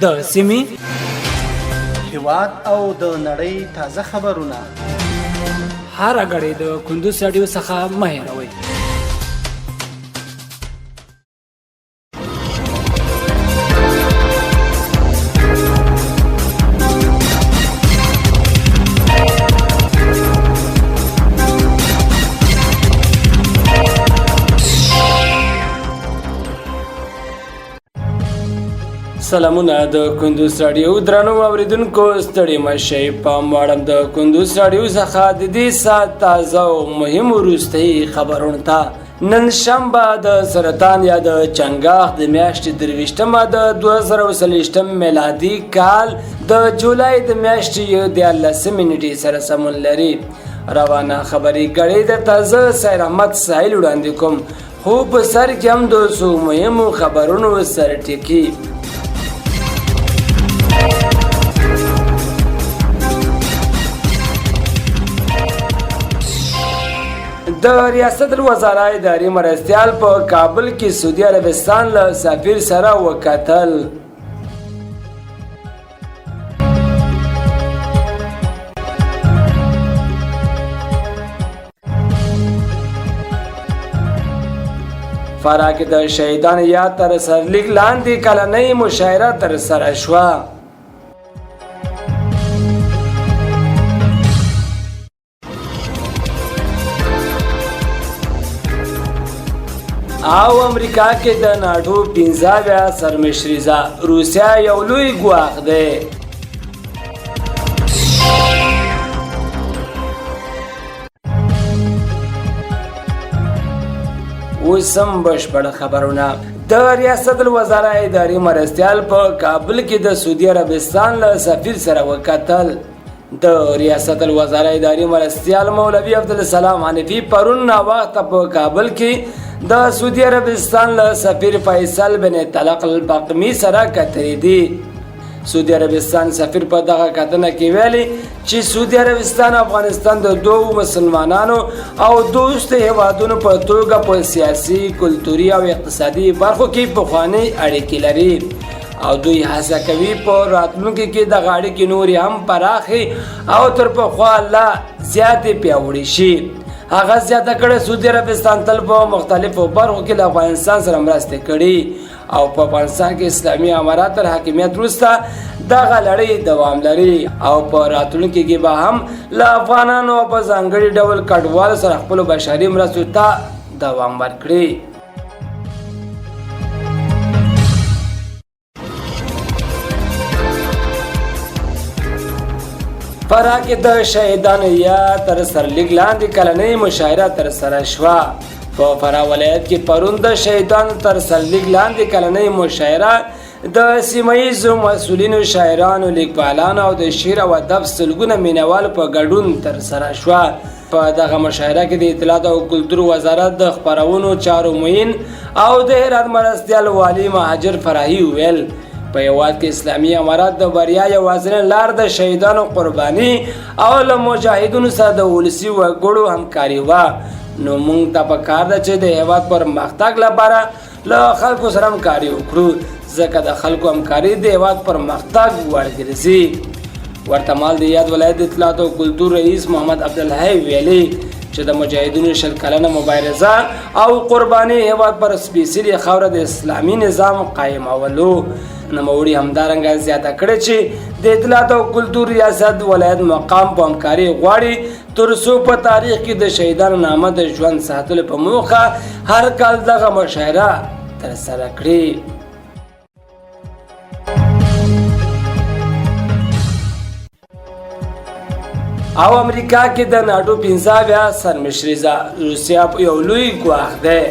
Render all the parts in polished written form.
د سیمې، هیواد او د نړۍ تازه خبرونه هره ګړۍ د کندوز راډیو څخه مه هېروئ. سلامونه د کندوز راډیو درنو اوریدونکو، ستړي مه شئ. پام واړم د کندوز راډیو څخه د دې ساعت تازه او مهم وروستي خبرونو ته. نن شنبه د سرطان یا د چنګاښ د میاشتې 23مه د 2023 میلادي کال د جولای د میاشتې 11 نیټې سره سمون لري. روانه خبري ګړۍ د تازه سیر احمد ساحل وړاندې کوم، خو په سر کې هم د څو مهمو خبرونو سرټکي. د ریاست الوزراء اداري مرستیال په کابل کې سعودي عربستان له سفیر سره وکتل. فراه کې د شهیدانو یاد تر سرلیک لاندې کلنۍ مشاعره ترسره شوه. او امریکا کې د ناټو 75 سرمشریزه، روسیا یو لوی ګواښ دی. اوس هم بشپړ خبرونه. د ریاست الوزراء اداري مرستیال په کابل کې د سعودي عربستان له سفیر سره وکتل. د ریاست الوزراء اداري مرستیال مولوي عبدالسلام حنفي پرون ناوخته په کابل کې د سعودي عربستان له سفیر فیصل بن طلق البقمي سره کتلي دي. سعودي عربستان سفیر په دغه کتنه کې ویلي چې سعودي عربستان افغانستان د دوو مسلمانانو او دوست هیوادونو په توګه په سیاسي، کلتوري او اقتصادي برخو کې پخوانۍ اړیکې لري او دوی هڅه کوي په راتلونکي کې دغه اړیکې نورې هم پراخې او تر پخوا لا زیاتې پیاوړې شي. هغه زیاته کړې، سعودي عربستان تل په مختلفو برخو کې له افغانستان سره مرستې کړي او په افغانستان کې اسلامي امارت تر حاکمیت وروسته دغه لړۍ دوام لري او په راتلونکي کې به هم له افغانانو او په ځانګړي ډول کډوالو سره خپلو بشري مرستو ته دوام ورکړي. فراه کې د شهیدانو یاد تر سرلیک لاندې کلنۍ مشاعره ترسره شوه. په فراه ولایت کې پرون د شهیدانو تر سرلیک لاندې کلنۍ مشاعره د سیمه ییزو مسؤلینو، شاعرانو، لیکوالانو او د شعر او ادب سلګونه مینوالو په ګډون ترسره شوه. په دغه مشاعره کې د اطلاعات او کلتور وزارت د خپرونو چارو معین او د هرات مرستیال والي مهاجر فراهي وویل، په هیواد کې اسلامي امارت د بریا یوازینۍ لار د شهیدانو قرباني او له مجاهدینو سره د ولسي وګړو همکاري وه، نو موږ ته په کار ده چې د هیواد پرمختګ لپاره له خلکو سره همکاري وکړو، ځکه د خلکو همکاري د هیواد پرمختګ وړ ګرځي. ورته مهال د یاد ولایت د اطلاعاتو او کلتور رئیس محمد عبدالحی ویلي چې د مجاهدینو 20 کلنه مبارزه او قرباني هیواد پر سپېڅلې خاوره د اسلامي نظام قایمولو. نوموړي همدارنګه زیاته کړې چې د اطلاعات او کلتور ریاست ولایت مقام په همکاري غواړي تر څو په تاریخ کې د شهیدانو نامه د ژوند ساتلو په موخه هر کال دغه مشاعره ترسره کړي. او امریکا کې د ناټو 75 سرمشریزه، روسیا یو لوی ګواښ دی.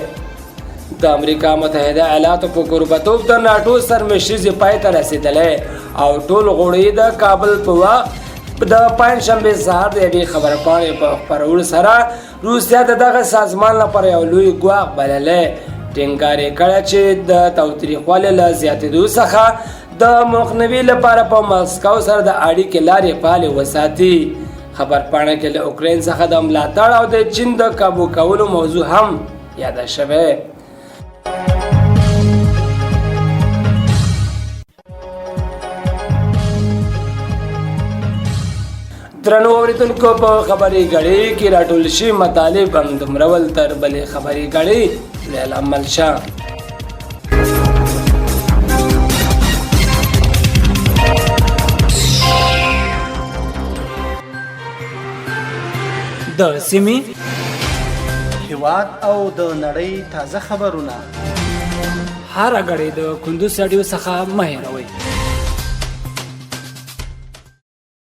د امریکا متحده ایالاتو په کوربتوب د ناټو سرمشریزې پای ته رسېدلی او ټول غړي د کابل په وخت د پنجشنبې سهار د یوې خبرپاڼې په خپرولو سره روسیا د دغه سازمان لپاره یو لوی ګواښ بللی. ټینګار یې کړی چې د تاوتریخوالي له زیاتېدو څخه د مخنیوي لپاره په مسکو سره د اړیکې لارې فعالې وساتي. خبرپاڼه کې له اوکراین څخه د ملاتړ او د چین د کابو کولو موضوع هم یاده شوې. درنو اوریدونکو، په خبري ګړۍ کې راټول شي مطالب هم دومره ول. تر بلې خبري ګړۍ لیلا مل شه. د سیمې، هیواد او د نړۍ تازه خبرونه هره ګړۍ د کندوز راډیو څخه مه هېروئ.